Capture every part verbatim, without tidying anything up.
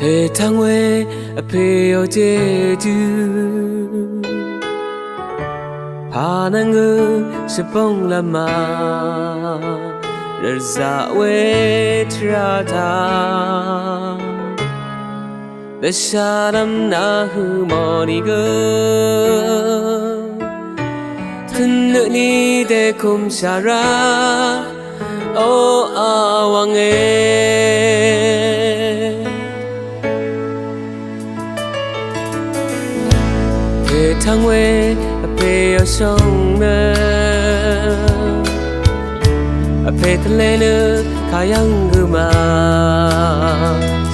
Dètv́ng we vpèò Jejú, pà nvng gø shvbóng lv́m ma rvzaq we tvrà taq dvshà lv́m nà hø mò nìgø, tø̀n nø ni dèkùmshà rá, o Awv̀nge. Dètv́ng we vpèò shóng nø, vpè tvlē nø kayv́ng gø ma,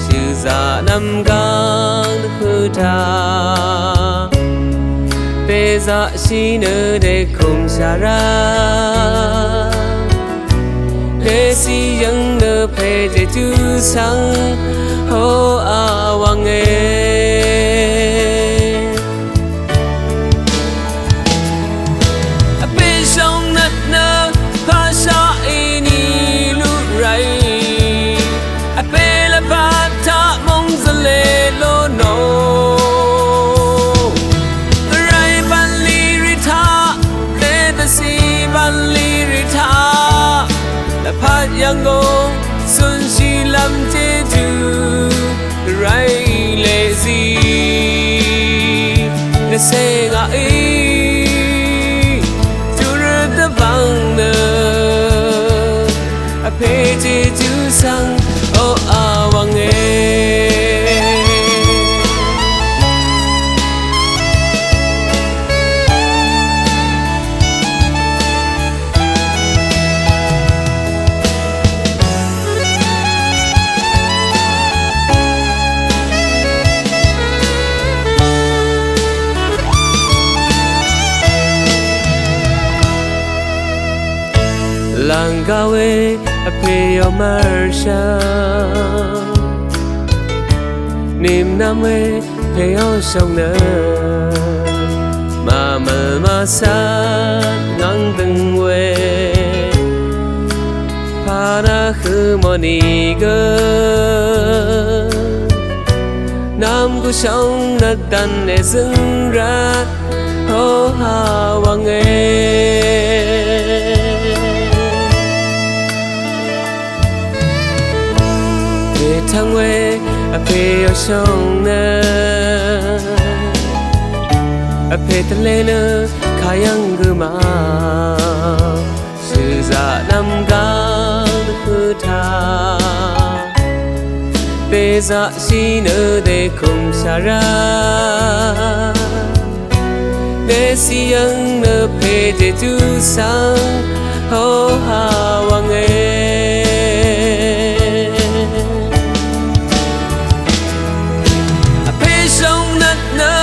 shø̀zaq nv̀m gvng dvhø̀ taq dèzaqshì nø dèkùmshà rá, dèsì yv̀ng nø pè Jejú svng, o Awv̀nge. Vpè shóng nø nø pà shaq í nì luq ráì, vpè lvpat taq mòng zvlē lò nò. Gvray bv̀nlì rì taq, dèdvcì bv̀nlì rì taq, lvpat yv̀nggùng cúnshì lv́m Jejú, Gvray lèzí nvcè ngàí júrøt dvbvng nø, vpè Jejú svng, o Awv̀nge. Lv̀ngga we vpèò mv̀rshv̀ng, nìmnv̄m we vpèò shóng nø, màmv̀l màcvt ngv̀ng døng we, pà nà hø mò nìgø, nv̀m gø shóng nø dv̀n èzø̀ng rvt, o Awv̀nge. Dètv́ng we vpèò shóng nø, vpè tvlē nø kayv́ng gø ma, shø̀zaq nv̀m gvng dvhø̀ taq dèzaqshì nø dèkùmshà rá, dèsì yv̀ng nø pè Jejú svng, o Awv̀nge. Vpè shóng nø nø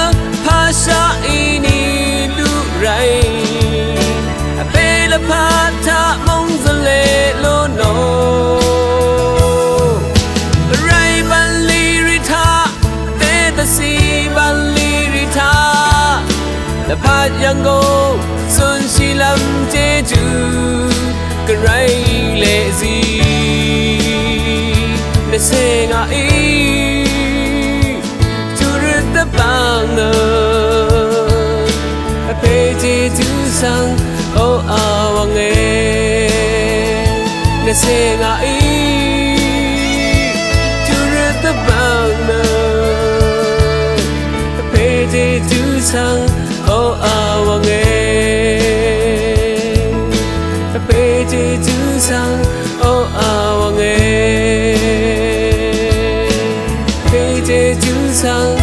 pà shaq í nì luq ráì, vpè lvpat taq mòng zvlē lò nò. Gvray bv̀nlì rì taq, dèdvcì bv̀nlì rì taq, lvpat yv̀nggùng cúnshì lv́m Jejú, Gvray lèzí nvcè ngàí júrøt dvbvng nø, vpè Jejú svng, o Awv̀nge. Nvcè ngàí júrøt dvbvng nø, vpè Jejú svng, o Awv̀nge. Vpè Jejú svng, o Awv̀nge. Vpè Jejú svng,